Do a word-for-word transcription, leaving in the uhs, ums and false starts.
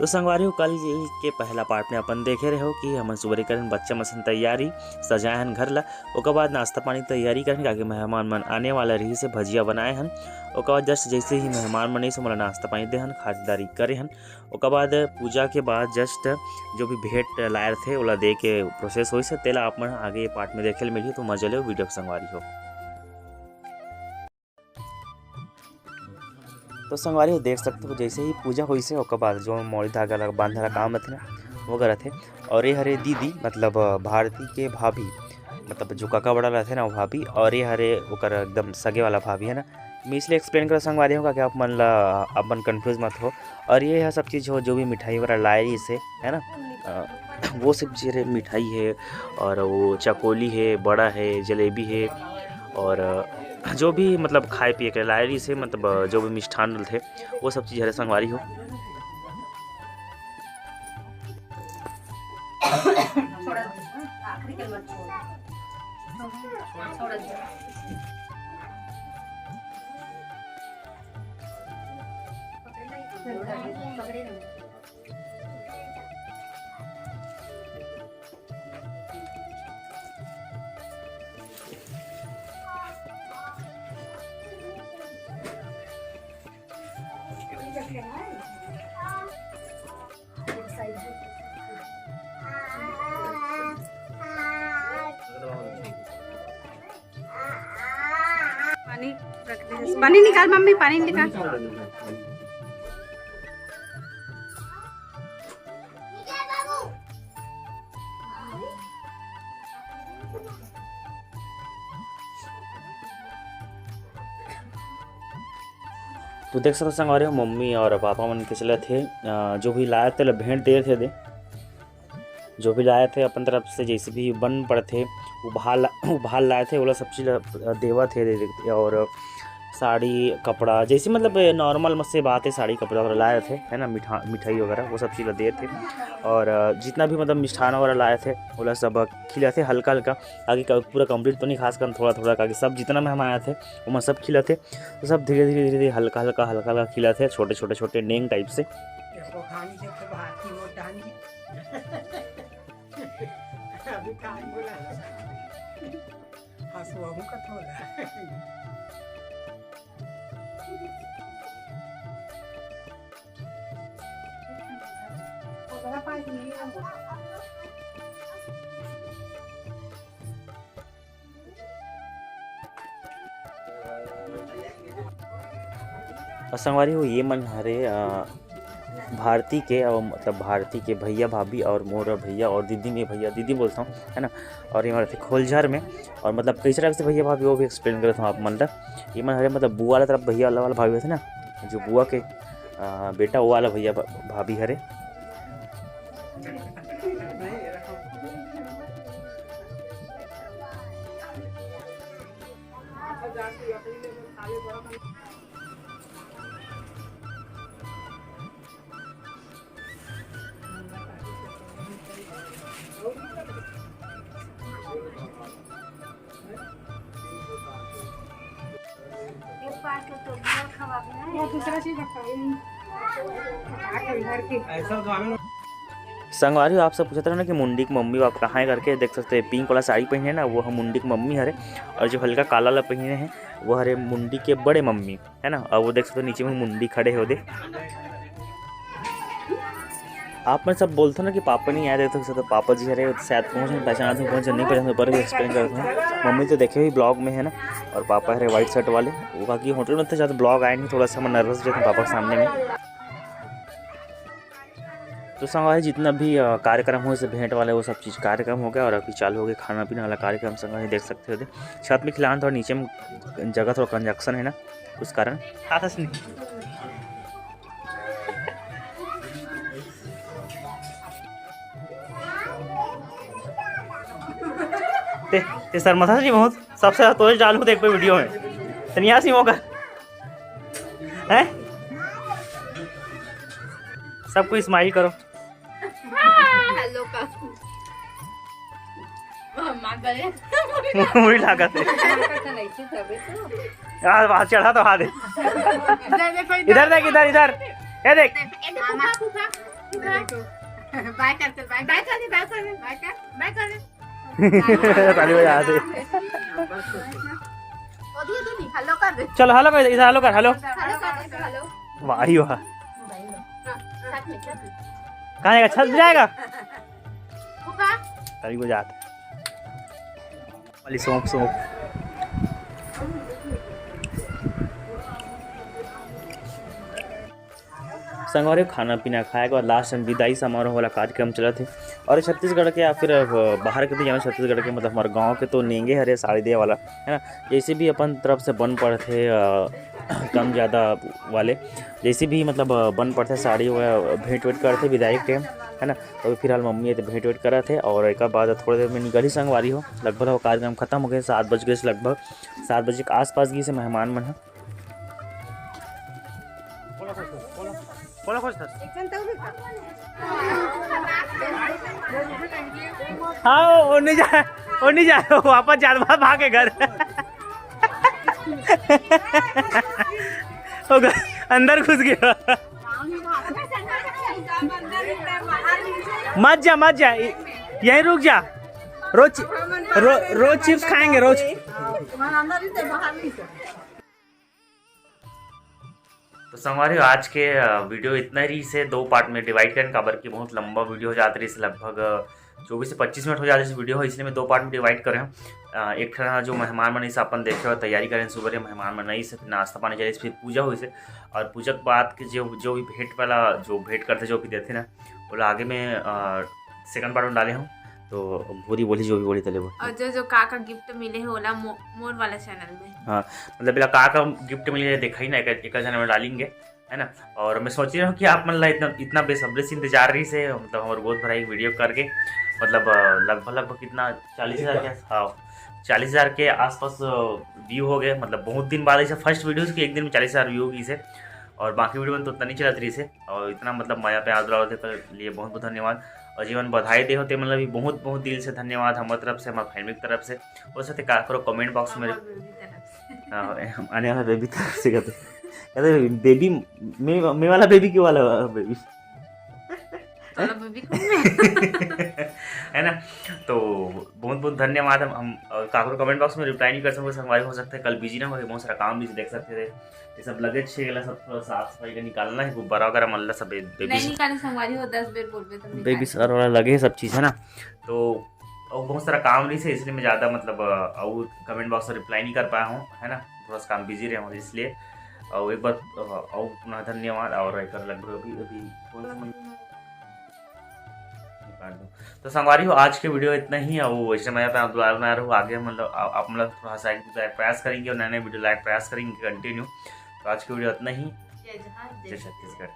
तो संगवारी हो, कल के पहला पार्ट में अपन देखे रहे हो कि हमन सुबह करन बच्चा मन सन तैयारी, सजाए हन घर ला। ओकर बाद नाश्ता पानी तैयारी करन, काकि मेहमान मन आने वाला रहिस हे, भजिया बनाए हन। ओकर बाद जस्ट जैसे ही मेहमान मन आइस, ओमन ला नाश्ता पानी दे हन, खातिरदारी करे हन। ओकर बाद पूजा के बाद जस्ट जो भी भेंट लाए रथे, ओला दे के प्रोसेस होइस हे, तेला आप मन आगे पार्ट में देखे ल मिलही। तो मजा लेव वीडियो के संगवारी हो। तो संगवारी हो, देख सकते हो, जैसे ही पूजा होइस हे, ओकर बाद जो मौली धागा ला बांधे ला काम रथे ना, वो करत हे। और ये हरे दीदी, मतलब भारती के भाभी, मतलब जो काका बड़ा रथे ना, वो भाभी, और ये हरे ओकर एकदम सगे वाला भाभी है ना। मैं इसलिए एक्सप्लेन करा संगवारी हो, कि आप मन ला अपन कंफ्यूज मत हो। और ये है सब चीज़ हो, जो भी मिठाई वगैरह लाए रहिस हे, है ना, अ, वो सब चीज़ हरे, मिठाई है और वो चकोली है, बड़ा है, जलेबी है और, अ, जो भी मतलब खाए पिए के लाए रहिस हे, मतलब जो भी मिष्ठान रथे, वो सब चीज़ हरे संगवारी हो। पानी रख दे। पानी निकाल मम्मी, पानी निकाल। तो देख सकते हो संगवारी हो, मम्मी और पापा मन के चलत हे, अ, जो भी लाए थे, भेंट दे थे दे। जो भी लाए थे अपन तरफ से, जैसे भी बन पड़थे, उभार ला-, उभार लाए थे, ओला सब चीज ला देवत हे, दे, दे, और साड़ी, कपड़ा, जैसे मतलब नॉर्मल में से बात है, साड़ी, कपड़ा वगैरह लाए थे, है ना, मिठा-, मिठाई वगैरह, वो सब चीज ला देत हे। और, अ, जितना भी मतलब मिष्ठान वगैरह लाए थे, ओला सब खिलाथे हल्का हल्का, आगे का पूरा कंप्लीट तो नहीं, खास कर थोड़ा थोड़ा, काकि सब जितना मेहमान आए थे, ओमा सब खिलाथे। तो सब धीरे धीरे, धीरे धीरे, हल्का हल्का, हल्का हल्का खिलाथे, छोटे छोटे, छोटे नेंग टाइप से। देखो, खानी देखो, भारती मोटा नहीं। अभी कान बोला। हंसुआ हूँ का थोड़ा। और संगवारी हो, ये मन हरे, अ, भारती के, अ, मतलब भारती के भैया भाभी और मोर भैया और दीदी में भैया, दीदी बोलता हूँ, है ना। और ये मन रथे खोलझर में, और मतलब कैसे टाइप से भैया भाभी, वो भी एक्सप्लेन करता हूँ आप मन ला। ये मन हरे मतलब बुआ वाला तरफ भैया वाला, वाला भाभी होथे ना, जो बुआ के, अ, बेटा, वो वाला भैया भा-, भाभी हरे। वो दूसरा चीज रखा है। संगवारी हो, आप सब पूछत रहे ना कि मुंडी के मम्मी बाप कहाँ है करके, देख सकते हैं पिंक वाला साड़ी पहने ना, वो हम मुंडी के मम्मी हरे, और जो हल्का काला वाला पहने हैं वो हरे मुंडी के बड़े मम्मी, है ना। और वो देख सकते हो नीचे में मुंडी खड़े हे ओदे। आप मन सब बोलथो ना कि पापा नहीं आए, देख सकते हो पापा जी हरे शायद पहुँच नहीं पहचाना थे, पहुँच नहीं पहचाना, पर भी एक्सप्लेन करत हूँ। मम्मी तो देखे हुई ब्लॉग में है ना, और पापा हरे व्हाइट शर्ट वाले, वो बाकी होटल में तो ज़्यादा ब्लॉग आए नहीं, थोड़ा सा मैं नर्वस रहता हूँ पापा के सामने में। तो संगवारी जितना भी, अ, कार्यक्रम हो, जैसे भेंट वाले, वो सब चीज़ कार्यक्रम हो गया और अभी चालू हो गया खाना पीना वाला कार्यक्रम। संगवारी देख सकते हो, छत में खिलान थोड़ा, नीचे में जगह थोड़ा कंजक्शन है ना, उस कारण। हाथ से नहीं। ते, ते शर्माथस नहीं बहुत, सबसे ज्यादा तोरे डालू देख पे वीडियो में। तनिया सी मौका। हैं? सब कोई स्माइल करो। हेलो का। माँ गले। मुड़ी लागत है। यार, वहाँ चढ़ा तो हाथ दे। इधर देखो, इधर। इधर देख, इधर, इधर। ये देख। ए, देख, फूफा, फूफा, फूफा। बाय कर, चल, बाय कर। बाय कर दे, बाय कर दे, बाय कर, बाय कर दे। ताली बजा दे। ओ, दिए, दिए, हेलो कर दे। चल, हेलो कर दे, इधर हेलो कर, हेलो। हेलो कर दे, हेलो। वाह ही वाह। हाँ, साथ में, साथ में। कहाँ जाएगा? छत पे जाएगा? फूफा। ताली बजा दे। वाली सौंफ, सौंफ। संगवारी, खाना पीना खाए के बाद लास्ट में विदाई समारोह वाला कार्यक्रम चलत हे। और छत्तीसगढ़ के या फिर, अ, बाहर के भी जानो, छत्तीसगढ़ के, मतलब, हमारे गांव के तो नेंगे हरे साड़ी दे वाला, है ना। जैसे भी अपन तरफ से बन पड़थे, अ, कम ज़्यादा वाले, जैसे भी, मतलब, अ, बन पड़थे साड़ी, वो भेंट वेंट करथे विदाई के टाइम, है ना। तो अभी फिलहाल मम्मी हे तो भेंट वेंट करत हे, और एक बाद थोड़ी देर में निकलही संगवारी हो। लगभग वो कार्यक्रम खत्म हो गए, सात बज गए लगभग, सात बजे के आसपास गई से मेहमान मन ह। हाँ, वो नहीं जा, वो नहीं जा, वो वापस जात बा भागे घर। वो घर, अंदर घुस गया। मत जा, मत जा, यहीं रुक जा। रोज, रो-, रोज चिप्स खाएंगे, रोज। तो संगवारी हो, आज के, अ, वीडियो इतना ही रहिस हे, दो पार्ट में डिवाइड करें, काबर कि बहुत लंबा वीडियो हो जात रहिस हे, लगभग, अ, चौबीस से पच्चीस मिनट हो जात रहिस हे वीडियो, इसलिए मैं दो पार्ट में डिवाइड करे हूँ। अ, एक ठन जो मेहमान मन से अपन देखे हो, तैयारी करें सुबह ले, मेहमान मन आइस हे, फिर नाश्ता पानी चलिस, फिर पूजा होइस हे, और पूजा के बाद के जो, जो भी भेंट वाला, जो भेंट करथे, जो भी देथे ना, ओला आगे में, अ, सेकंड पार्ट में डाले हूँ। तो भूरी बोली, जो भी बोली, तले बोल। और जो, जो का का गिफ्ट मिले हे, ओला मो-, मोर वाला चैनल में। हाँ, मतलब, एला का का गिफ्ट मिले हे, देखा ही ना, एक, एक चैनल में डालेंगे, है ना। और मैं सोच रहा हूँ कि आप मन ला इतना, इतना बेसब्री से इंतजार रहिस हे, मतलब, हमारे गोद भराई वीडियो करके, मतलब, अ, लगभग, लगभग कितना, चालीस हज़ार के, हाँ, चालीस हज़ार के आसपास, अ, व्यू हो गए। मतलब, बहुत दिन बाद ऐसा फर्स्ट वीडियो के एक दिन में चालीस हज़ार व्यू हो गइस हे, और बाकी वीडियो में तो उतना नहीं चलत रहिस हे। और इतना, मतलब, मया प्यार दुलार देखे के लिए बहुत बहुत धन्यवाद। और जेमन बधाई दे हो, ते मन ला भी बहुत बहुत दिल से धन्यवाद, हमर तरफ से, हमर फैमिली की तरफ से। हो सकथे काकरो कमेंट बॉक्स में, हमर बेबी तरफ से। हाँ, आने वाला बेबी तरफ से कहते, कहते बेबी, मैं, मैं वाला बेबी, क्यों वाला बेबी? तोला बेबी कौन है? है ना? तो बहुत बहुत धन्यवाद। हम, हम, अ, काकरो कमेंट बॉक्स में रिप्लाई नहीं कर सकते संगवारी, हो सकता है कल बिजी ना हो, बहुत सारा काम भी देख सकते थे। ये सब लगेज छे, एला सब थोड़ा साफ सफाई का निकालना है, गुब्बारा वगैरह मन ला सब बे-, बेबी नहीं स-, निकाले संगवारी हो, दस बेर बोलबे तो बेबी निकाले। सर वाला लगे है सब चीज़, है ना। तो और बहुत सारा काम रहिस हे, इसलिए मैं ज़्यादा, मतलब, अ, और कमेंट बॉक्स में रिप्लाई नहीं कर पाया हूँ, है ना, थोड़ा सा काम बिजी रहे हूँ इसलिए। और एक बार, अ, और पुनः धन्यवाद। और एकर लगभग अभी, अभी कौन सा महीना? निकाल दो। तो संगवारी हो, आज के वीडियो इतना ही है। वो वैसे मैं अपना दुलार बना रहा हूँ, आगे, मतलब, आ-, आप, मतलब, थोड़ा सा एक दूसरा प्रयास करेंगे और नए नए वीडियो लाइक प्रयास करेंगे कंटिन्यू। तो आज की वीडियो इतना ही। जय जोहार, जय जय छत्तीसगढ़।